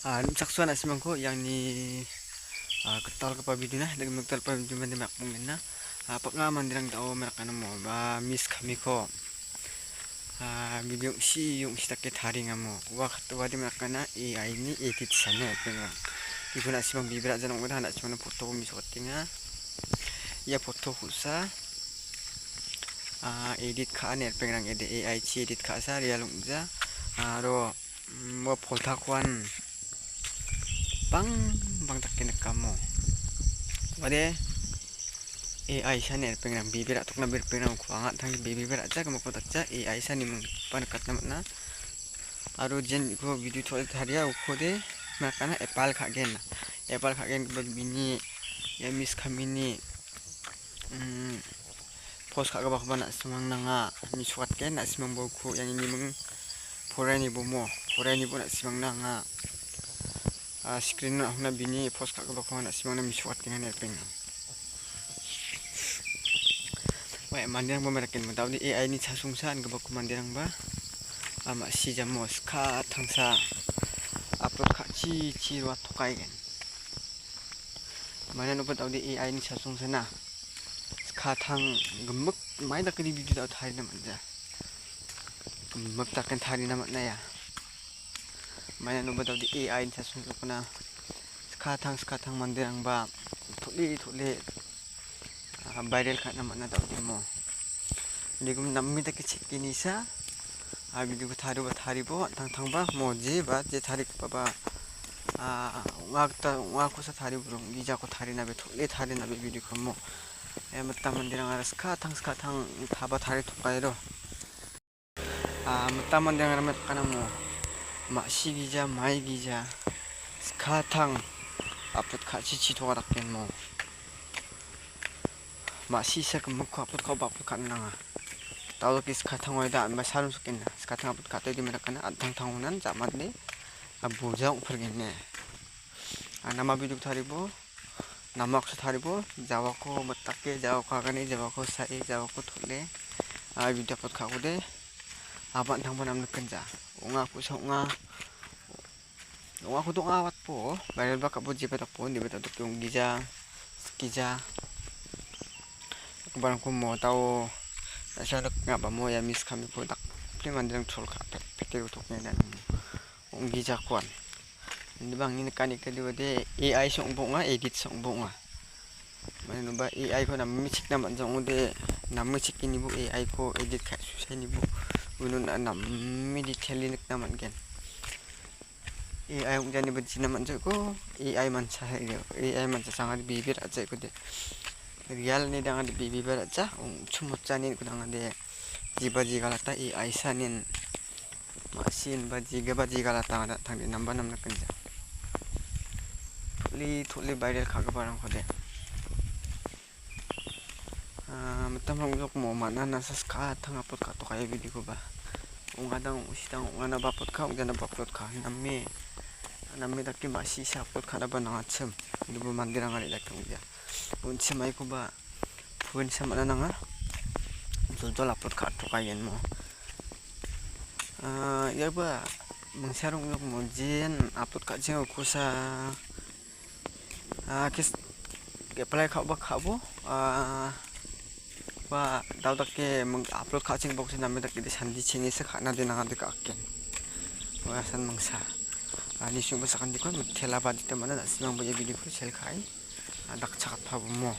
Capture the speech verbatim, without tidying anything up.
Ah, rim·chaksoa na·simangko iangni, ah, gitalgipa video-na, gitalgipa video mande makbongenna. Ah, bang·a manderang da·o merakana mo, ba, mis kamiko. Ah, video ong·si, ong·si dake tarienga mo. Ua kat-, uade merakana A I-ni edit sane, pengrang. Igun na·simang bibir a·ja ong·gita, na·simangna photo-ko mesokatenga. Ia photo-kosa, ah, edit ka·ani, pengrang, ede A I-chi edit ka·sa, real ong·ja. Aro, mm, ua poltakoan bang, bang dake nikamo. Uade A I sane ripengrang, bebe ra·tokna ripengrangko anga an·tangni bebe ra·ja gimikko dakja A I sani minggipa nikatna man·a. Aro jen iko video to·, taria ukode nakana epal ka·gen. Epal ka·gen gipa bini ia mis kamini, mm, post ka·gipakoba na·simang nanga, mesokatgen, na·simang bolko iani niming poraiani bomo, poraiani bo na·simang nanga, ah, screen-o nahona bini post ka·gipako na·simangna mesokatgen ine ripenga. Ua manderangba meraken, daode A I-ni chasongsa ingipako manderangba, ah, ma·sijamo skang tangsa upload ka·chichi roa tokaigen. Maina noba daode A I-ni chasongsana. Skatang gimik mai dake video dao tarina man·ja. Gimik dake tarina man·aia. Maina noba daode A I-ni chasongsokona. Skatang, skatang manderangba tole, tole, ah, viral ka·na man·a daode mo. Nigum name dake chekenisa, ah, video-ko tariba taribo, an·tangtangba mo je ba je tarigipaba, ah, ong·a gita ong·akosa taribo rong bijako tarinabe, tole tarinabe video-ko mo. Ia mitam manderangara skatang skatang taba taritokairo. Ah, mitam manderangara metkana mo. Ma·si gija, mai gija, skatang upload ka·chichi toka daken mo. Ma·sisa gimikko upload ka·oba upload ka·na nanga. Dao dake skatang oida anba sarum sokena. Skatang upload ka·ate dime dakana an·tangtangonan ja·mande, ah, boja ong·pirgene. Ah, nama video taribo, nama oksa taribo, jawako mitake, jawako agane, jawako sa·e, jawako tole. Ah, video upload ka·ode, aban tangba namnikenja. Ong·a, kusa ong·a. Ong·ako dong·a watbo, bairalba ka·bo jeba dakbo, indiba dakdoke ong·gija, sikgija. Dakgiparangko mo dao, na·sina dakengabamo ia mis kamiko dakple manderang chol ka·pet pete rotokna ong·gijakoan. Indiba angni nikani kade wade A I song·bo ong·a, edit song·bo ong·a. Mane noba A I ko name chikna man·ja ong·ode, name chikenibo A I ko edit ka·e susainibo uno na-, name detail-e nikna man·gen. A I ong·janiba jina man·jaiko, A I mansa hai-, A I mansa sangade bebe ra·jaikode. Real ni dangade bebe ra·ja, ong·chim motjani ko dangade jiba jigalata A I sanin. Ma·sina ba jigaba jigalata ong·a, tangde namba namnakenja. Tole, tole viral ka·giparangkode. Ah, mitam rongjok mo man·a nasa skatang upload ka·tokaia video-koba. Ong·adang, ong·sidang, ong·anaba upload ka, ong·janaba upload ka. Name, name dake ma·sisa upload ka·naba nangachim. Indiba manderang ari dake ong·ja. Bonsi maikoba, bonsi man·a nanga. Joljol upload ka·toka ian mo. Ah, iaba mingsa rongjok mo, jen upload ka·cheng ukusa. Ah, kes-, apply ka·oba ka·bo, ah, ba, dao dake ming-, upload ka·cheng boksa name dake de sandi chengesa ka·na de nangade ka·aken. Oya san mingsa. Ah, nisingba sakantiko mitela badita man·a, na·simangba ia video-ko share ka·ai. Ah, dakchakatpabo mo.